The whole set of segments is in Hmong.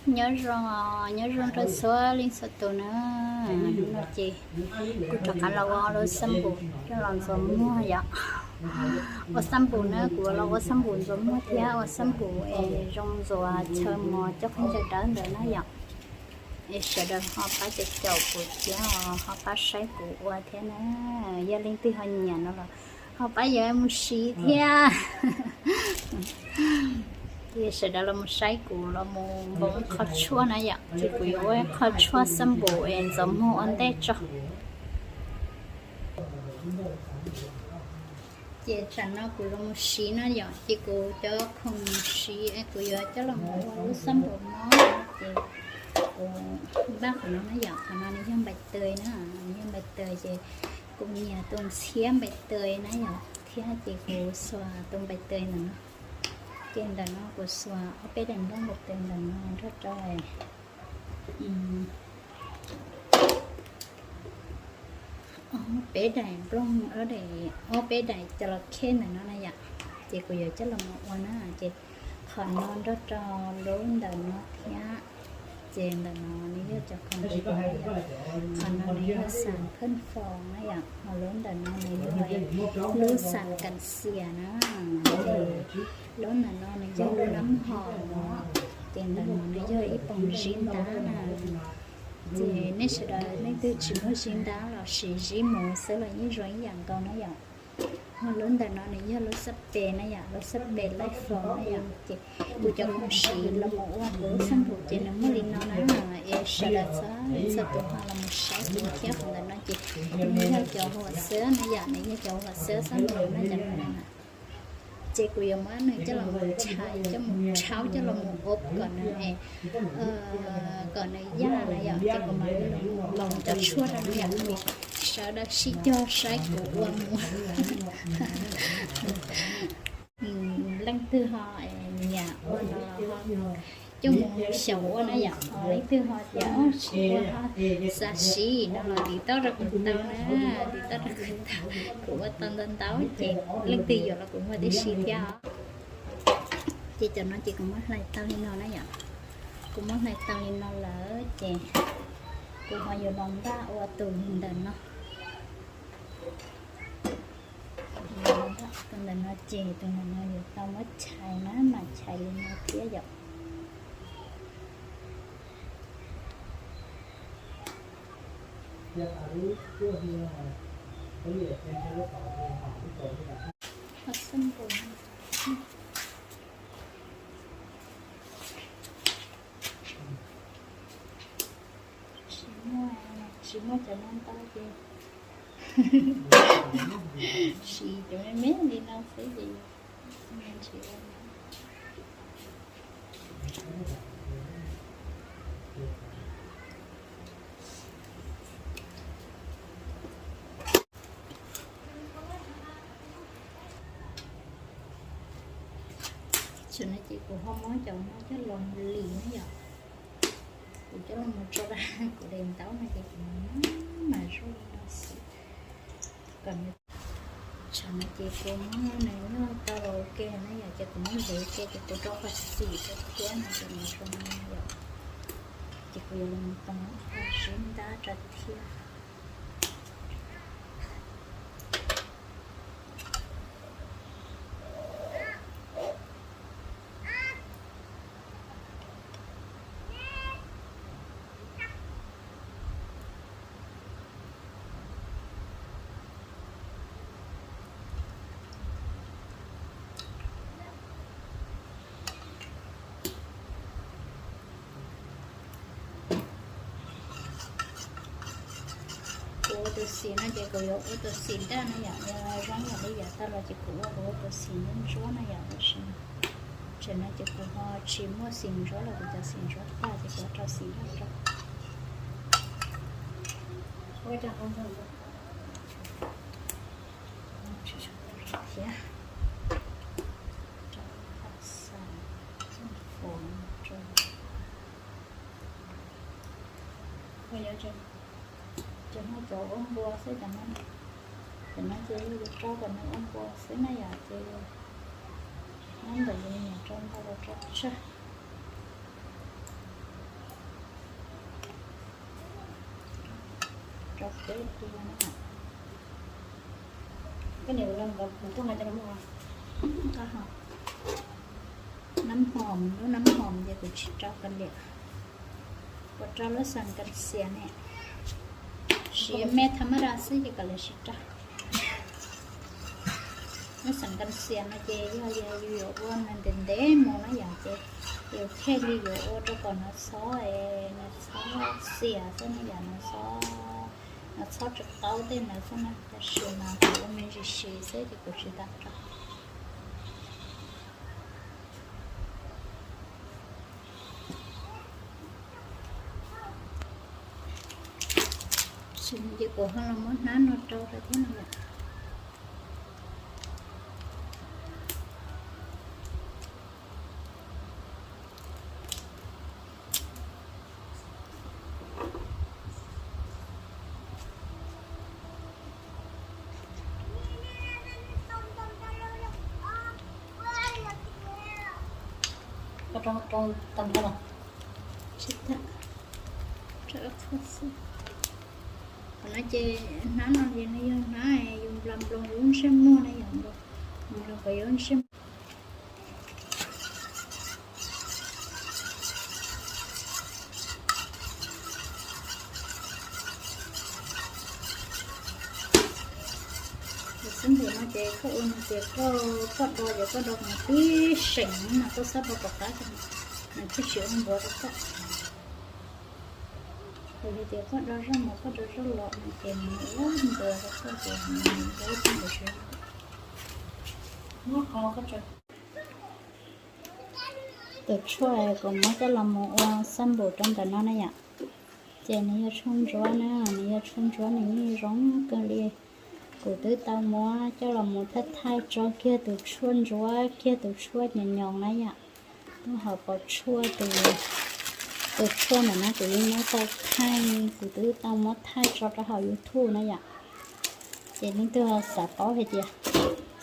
Nyob zoo, nyob zoo rau txhua leej txhua tus na. Hnub no ces kuv rov qab los ua lub xab npum coj los ntxuav muag yom. Ua xab npum na, kuv los ua xab npum ntxuav muag thiab ua xab npum es zoo ntxuav chaw mos coj khaub ncaws dawb ntawd na yom. Es sawv daws ho pab caum caum kuv thiab ho pab saib kuv ua thiab na. Yog leej twg ho nyiam no los ho pab yuav mus siv thiab. Ces sawv daws los mus saib kuv los mus npoo qhov tshuaj na yom. Ces kuv yuav ua qhov tshuaj xab npum es ntxuav muag ua ntej tso. Ces tsam no kuv los mus siv no yom, ces kuv cov khoom siv kuv yuav coj los mus ua lub xab npum no. Ces kuv npaj qhov no na yom, qhov no nws yog npais taws na, nws yog npais taws ces kuv nyiam tus ntxhiab npais taws na yom, thiab ces kuv xuas tus npais taws ntawm no. Ces ntawm no kuv xuas ob peb daim nplooj npais taws ntawm no nrog rau ob peb daim nplooj, ob peb daim cov los khej ntawm no na yom. Ces kuv yuav coj los mus ua na, ces qhov no nrog rau lub ntawm no thiab. Ces ntawm no nws yog cov khoom, qhov no nws yog xam phej fos na yom, ho lub ntawm no nws yog lub xam kas xias na. Ces lub ntawm no nws yog lub nab hom no, ces ntawm no nws yog ib poom zib ntab na. Ces nej sawv daws leej twg tsis muaj zib ntab los siv zib muv xwb los yeej zoo ib yam nkaus na yom. Ho lub ntawm no nws yog lub xab pes na yom, lub xab pes laij fos na yom. Ces kuv cov khoom siv los mus ua kuv lub xab npum ces nws muaj li no na. Es sawv daws txhua txhua tus ho los mus saib kuv thiab, qhov ntawm no ces nws yog cov huam xwab na yom, nws yog cov huam xwab xab npum na yom. Ces kuv yuav muab nws coj los mus tshais, coj mus tshaub, coj los mus ob kom nws, kom nws yaj na yom, ces kuv mam li los mus npoo cov tshuaj rau na yom. Sawv daws sib cog saib kuv ua mus. Leej twg ho nyiam ua no los ho coj mus xyaum ua na yom, ho leej twg ho tias tsis ua ho xav siv no los tiv tauj rau kuv tau na, tiv tauj rau kuv tau, kuv ua tau ntau ntau ces leej twg yuav los kuv muaj tib si thiab os. Ces cov no ces kuv muab hlais tau li no na yom, kuv muab hlais tau li no lawm ces kuv ho yuav los npaj ua tus ntawm no. Tus ntawm no ces tus ntawm no yuav tau muab tshais na, mam tshais li no thiab yom. Tsis muaj, tsis muaj cov no ntau ces siv cov me me li no xwb ces tsis ua. Tam sim no ces kuv ho muab cov no coj los lim na yom. Kuv coj los tso rau kuv daim ntaub no ces kuv mam zuaj li no xwb. Tam sim no ces kuv muab nws nyuaj tau ua ke na yom, ces kuv muab zov ua ke ces kuv rau qhov xim rau thiab no ces nws zoo li no yom. Ces kuv yuav los mus tau zib ntab rau thiab. Kuv ua tus xim no ces kuv yuav ua tus xim daj no yom, yog zoo yam li yav tag los ces kuv ua kuv ua tus xim ntsuab ntsuab no yom, tab sis tam sim no ces kuv ho tsis muaj xim ntsuab los kuv cov xim ntsuab tag ces kuv rau xim daj rau. Ua rau hauv no thiab. Rau pam xas, rau, ua cov no cov ua npua xwb, cov no, cov no ces yus rau kom nws ua npua xwb na yom, ces nyob ntawm yus nyiam rau ntau los rau tsawg. Rau peb tua na. Koj niam, kuv tuaj nqa cov no mus. Nab hom, lub nab hom ces kuv tsis rau kav liam, kuv rau lub xas kas xias ne, siav me tham mab das xwb ces kav liam tsis rau. Lub xas kas xias no ces yog yus yuav ua ntev ntev mus na yom, ces yus thiaj li yuav ua rau kom nws txhob, nws txhob xias xwb na yom, nws txhob, nws txhob tsis qaub tej ntawd xwb na, tab sis mas kuv ua me ntsis sis xwb ces kuv tsis tau rau. Ces kuv ho los muab hnab no rau rau thiab no yom. Koj rau, rau tau npaum no los? Tsis tau, rau ob txhua xwb. Qhov no ces hnab no ces nws yog hnab yus nplas nploos yus lub ntsej muag na yom, nplas nploos kom yus lub ntsej muag. Tus xab npum no ces koj ua no ces koj, koj do ces koj do mas tib seem mas koj txhob do kom qab, nws thiaj tsis ua npuav rau koj. Yog tias koj do zoj mus koj do zoj los no ces nws ua npuav rau koj ces nws ua ib tug npuav siab. Muab qhov koj tso. Tus tshuaj kuv muab coj los mus ua xab npum rau ntawm no na yom, ces nws yog tshuaj ntsuab na, nws yog tshuaj ntsuab nws yeej zoo kawg li. Kuv twb tau muab coj los mus thaij thaij tso kiag tus tshuaj ntsuab kiag tus tshuaj nyoos nyoos na yom. Twb ho pom tshuaj tus, tus tshuaj ntawm no kuv yeej muab tau thaij, kuv twb tau muab thaij tso rau hauv YouTube na yom. Ces leej twg xav paub hais tias,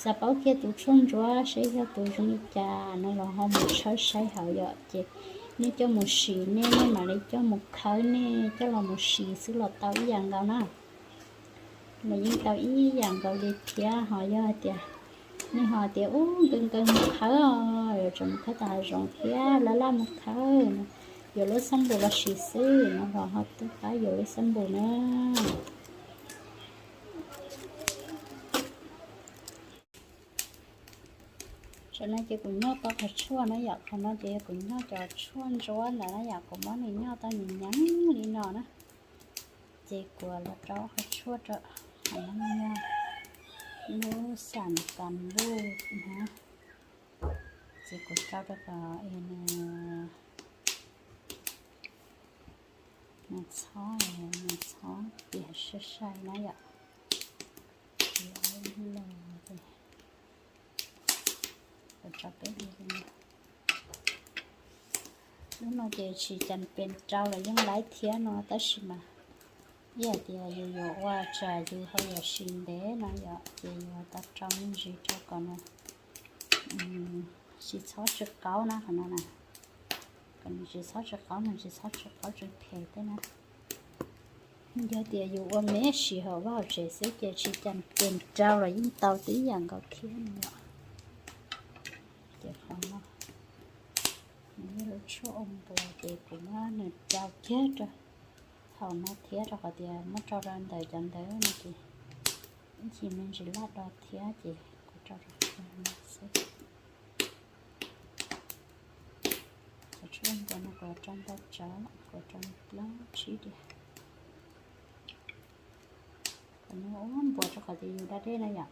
xav paub kiag tus tshuaj ntsuab seb yog tus zoo li cas no los ho mus tshawb saib hauv yom. Ces nej coj mus sim nej, nej mam li coj mus khawb nej coj los mus sim xwb los tau ib yam nkaus na. Los yeej tau ib yam nkaus li thiab. Ho yog hais tias nej ho tias ub nkees nkees mus khawb os, yuav tsum mus khawb tom hav zoov thiab laj laj mus khawb no, yuav lub xab npum los sis xwb no los ho tub qab yuav lub xab npum na. Tam no ces kuv nyoj tau qhov tshuaj na yom, qhov no ces kuv nyoj cov tshuaj ntsuab ntawd na yom, kuv muab nws nyoj tau nyeem nyeem li no na. Ces kuv los rau qhov tshuaj rau, qhov no yog lub xam kas luj na. Ces kuv rau rau kom nws txhob, nws txhob tias sai sai na yom. Los ces kuv rau peb li. Lub no ces tsis cas pes rau los yeej laib thiab no tab sis mas ib yam tias yus yuav ua tsam yus ho yuav sis ntev no yom, ces yuav tau rau me ntsis rau kom nws tsis txhob tsw qaub na, qhov no na, kom nws tsis txhob tsw qaub, nws tsis txhob tsw qaub tsw phem tej na. Yog tias yus ua me sis hauv vaj hauv tsev xwb ces tsis cas pes rau los yeej tau tib yam nkaus thiab no yom. Ces qhov no nws yog lub tshuaj ua npuas ces kuv muab nws rau kiag rau hauv no thiab rau qhov tias muab rau rau ntawm cov ntawd no ces ib chim me ntsis laj do thiab ces kuv rau rau hauv no xwb. Cov tshuaj npuas no kuv rau ntau tsawv, kuv rau plaub tsib diav. Kuv nws ua npuas rau qhov tias yus da dej na yom.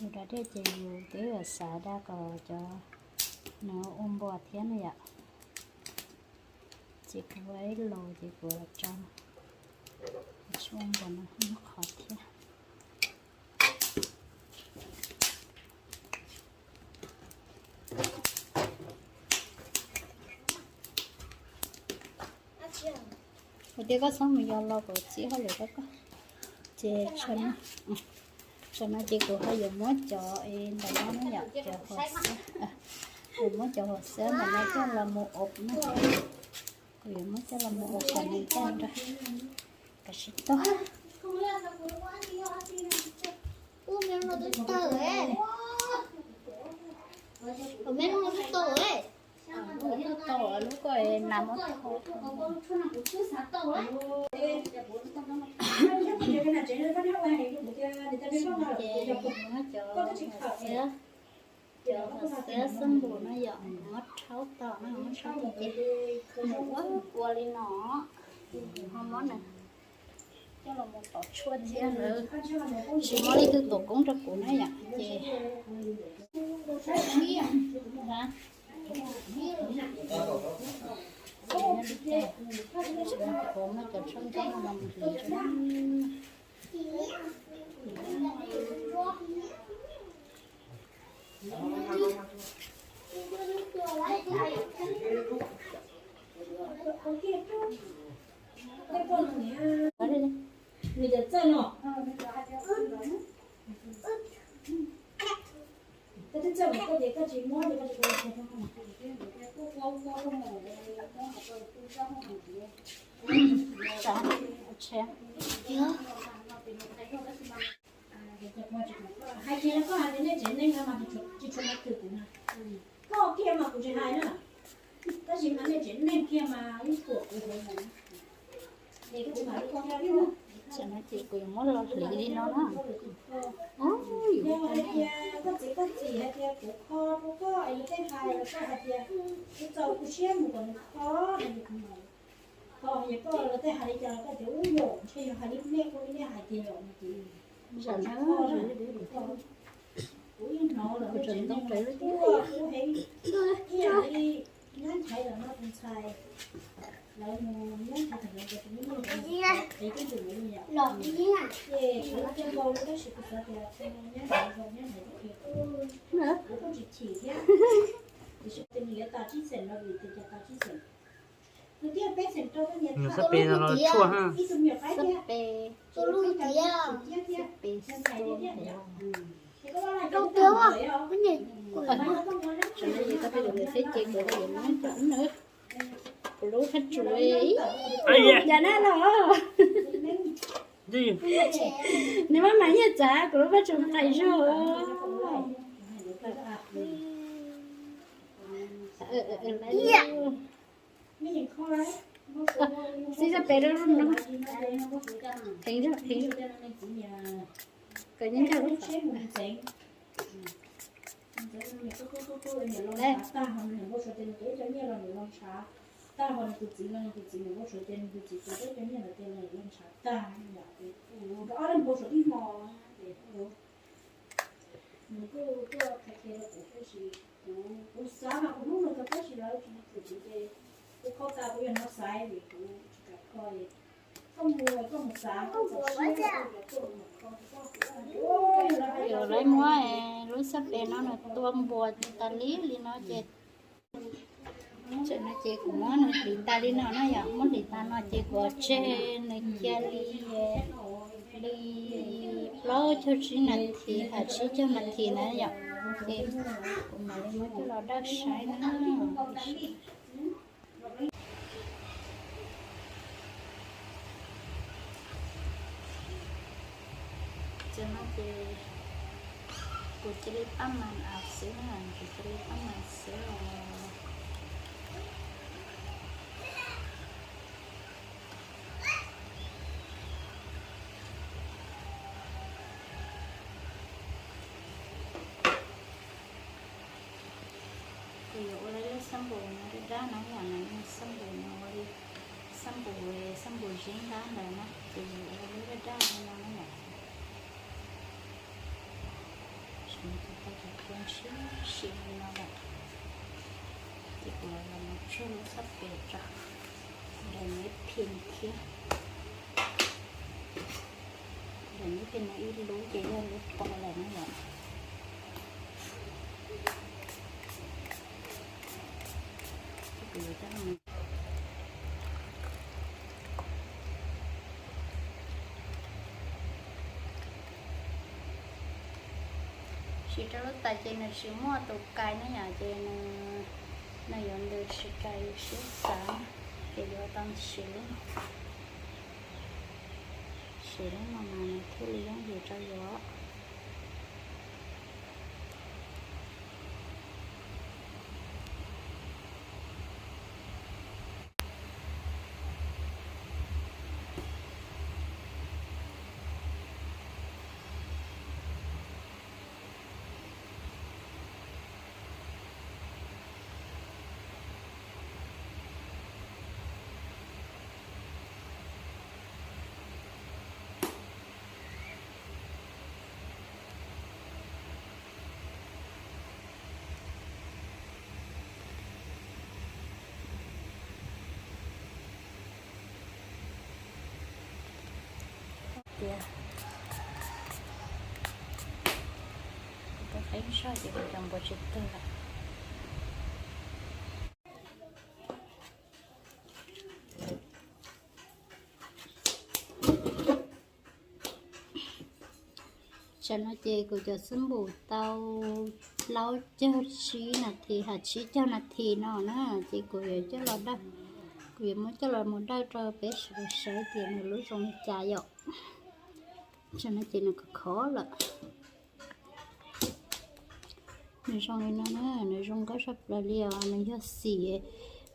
Yus da dej ces yus twb xav da kom cov nws ua npuas thiab na yom. Ces kuv ua ib los ces kuv rau tshuaj npuas no ib qho thiab. Kuv tias koj txhob mus yos los kuv txib hauj lwm rau koj. Ces tsam no ces kuv ho yuav muab cov ntawm no na yom, cov hauv xab, kuv muab cov hauv xab ntawm no coj los mus ua na. Kuv yuav muab coj los mus ua kom nws tag nrho. Kav tsij tau. Ub, me no twb tawg, me no twb tawg. Lub tau lub ko nas muab thau. Cov xiab xab npum no yom, muab rhaub tau no, muab rhaub tau ces nws ua ua li no, ho muab nws coj los mus tov tshuaj thiab lawv tsis muab leej twg tuav koob rau kuv na yom, ces Hais kiag rau koj hais tias nej tsev neeg no mas tsis tshua meej twg kuv na. Koj kiag mas kuv tsis hais na, tab sis mas nej tsev neeg kiag mas ib puas kuv hauv ntawd. Ces kuv yuav muab los hliv li no na. Yog hais tias koj txiv koj txiv hais tias kuv kho rau koj es luag tej hais los koj hais tias kuv txaus kuv siab mus kom nws kho, kho es koj luag tej hais li cas los koj tias ub yom ntshe yog hais li nej ua li nej hais tias yom no ces kuv ib hnov lawm, kuv heev ib yam li nyob nchaiv lawm no tus ntxhais, lawv mus nyob nchaiv thaum ntawd tus me nyuam es twb yum li yom, ces kuv ua cia nkaus li tab sis kuv xav tias nyob nchaiv zoo nyob nchaiv tib si, kuv kuj tsis chim thiab, tiam sis tias nws yuav tas tsib xeem no vim tias cas tas tsib xeem. Nws thiaj peb xeem rau koj niam, ib tug me nyuam qaib thiab, tus lub tiab thiab, tus ntxhais thiab thiab yom. Koj tiab, kuv lub hab tsuav, cas na los, nws maj mam nyiaj txav kuv lub hab tsuav nqaim zog. Xib xab pes rau lub no, heev zog heev zog, kawg nyob nrog lub. Tag ho nws npau suav tias nws tus ib co nyiaj los nws los ntshav, tag ho nws tus txiv los nws tus txiv nws npau suav tias nws tus txiv tus ib co nyiaj los tias nws los ntshav tag, ob leeg npau suav tib hmo ces nws kuj tuaj qhia qhia rau kuv tab sis kuv, kuv xav mas kuv hlub nws kawg tab sis lawv tsis mus thwm kuv ces kuv kho tas kuv yog no xaiv vim kuv tsis kam kho es koj mus, koj mus xav koj txaus siab koj yuav tuaj mus kho. Lawv muab lub xab pes no nws tua npuas tas li li no ces, no ces kuv muab nws hliv tas li no na yom, muab hliv tas no ces kuv tseg nws cia li, li plaub caug tsib nas this, tsib caug nas this na yom, ces kuv mam li muab coj los dawj saib na. Ces no ces kuv cia li pab mas av xwb na, kuv cia li pab mas xwb os. Kuv yuav ua lawv lub xab npum no dab dab no yom, xab npum no ua li xab npum, xab npum zeb ntab ntawd na, ces yuav ua lub dab dab no na yom. Tau cov kua sib sim li no lawm, ces kuv los mus tseg lub xab pes tso, daim neb phi thiab. Daim neb phi no ib lub ces yog lub pov lawm na yom. Siv rau lub tais ces nws tsis muaj tus kais ne yom, ces nws yuav ntws tsis kais siab xav, ces yuav tau siv lub no. Ces lub no mas nws thiaj li yooj yim rau yus. Tias kuv qeeb zog ces kuv cov npua tsis tuag lawm. Tsam no ces kuv cov xab npum tau plaub caug tsib nas this, ha tsib caug nas this no na, ces kuv yuav coj los dawj, kuv yuav muab coj los mus dawj rau peb sawv daws saib tias nws lub zoo li cas yom. Tsam no ces nws khov khov lawm. Nws zoo li no na, nws zoo nkauj tshaj plaws li os. Nws yog xim,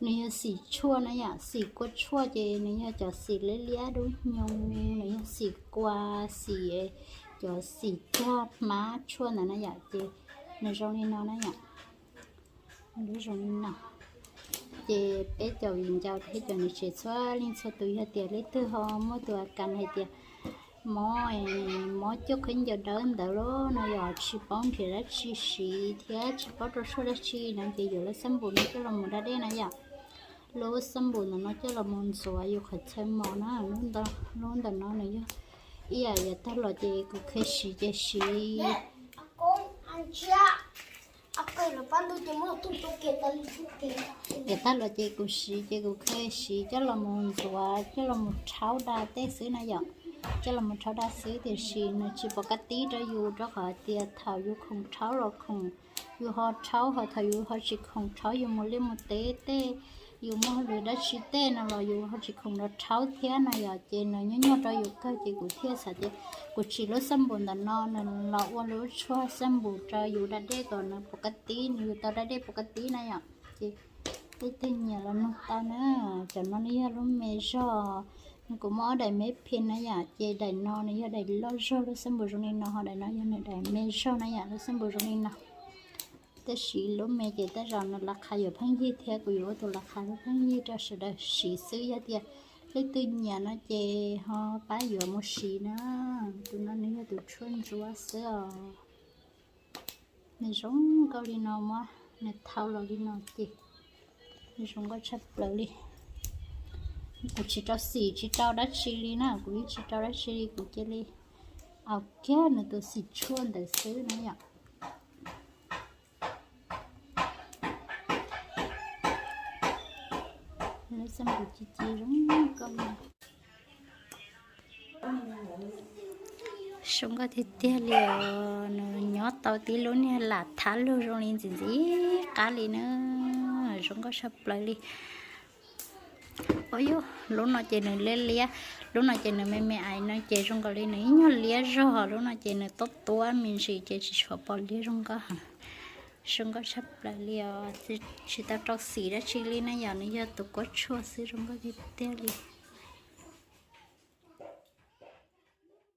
nws yog xim tshuaj na yom, xim kua tshuaj ces nws yog cov xim liab liab dub hnyoo, nws yog xim kua, xim, cov xim cog hmab tshuaj ntawd na yom, ces nws zoo li no na yom. Lub zoo li no. Ces peb cov viv ncaus thiab cov niam tsev txhua leej txhua tus yog tias leej twg ho muaj tus a kas hais tias mob, mob cuaj khaub ncaws dawb ntawd los no yog tsis paub nrhiav dab tsi siv thiab tsis paub rau suab dab tsi no ces yuav lub xab npum no coj los mus da dej na yom. Lub xab npum ntawm no coj los mus ntxuav yus qhov chaw mos na, lub ntawm no nws yog ib yam yav tag los ces kuv kheev siv ces siv. Yav tag los ces kuv siv ces kuv kheev siv coj los mus ntxuav coj los mus rhaub da tej xwb na yom. Coj los mus rhaub da xwb tiam sis nws tsis pom kab tib rau yus rau qhov tias thaum yus khoom rhaub los khoom, yus ho rhaub ho thaum yus ho tsis khoom rhaub yus mus liaj mus teb tej, yus muaj hauj lwm dab tsi tej no los yus ho tsis khoom los rhaub thiab no yom, ces nws nyuaj nyuaj rau yus kawg ces kuv thiaj xav tias kuv tsim lub xab npum ntawm no nws los ua lub tshuaj xab npum rau yus da dej kom nws pom kab tib, nws yus tau da dej pom kab tib na yom. Ces leej twg nyiam los nug tau na. Cov no nws yog lub me zog, nws kuv muaj ob daim me phi na yom, ces daim no nws yog daim loj zog lub xab npum zoo li no, ho daim no yog nws daim me zog na yom, lub xab npum zoo li no. Tab sis lub me ces tej zaum nws laj qha yuav pheej yig thiab kuv yuav ua tus laj qha pheej yig rau sawv daws siv xwb. Yog tias leej twg nyiam no ces ho pab yuav mus siv na. Tus no nws yog tus tshuaj ntsuab xwb os. Nws zoo nkauj li no, muab nws thau los li no ces nws zoo nkauj tshaj plaws li. Kuv tsis rau xim tsis rau dab tsi li na, kuv yeej tsis rau dab tsi li, kuv cia li au kiag nws tus xim tshuaj ntawd xwb na yom. Lub xab npum ci ci zoo nkauj li. Zoo nkauj tiag tiag li os, nws nyob tau tib lub niag lam thab lug zoo li ntxim ntxim qab li na. Zoo nkauj tshaj plaws li. Ua yus, lub no ces nws liab liab, lub no ces nws me me aiv no ces zoo nkaus li nws ib nyuag liab zog, lub no ces nws tuab tuab me ntsis ces tsis tshua pom liab zoo nkauj. Zoo nkauj tshaj plaws li os, tsis tau rau xim dab tsi li na yom, nws yog tus kuab tshuaj xwb, zoo nkauj tiag tiag li.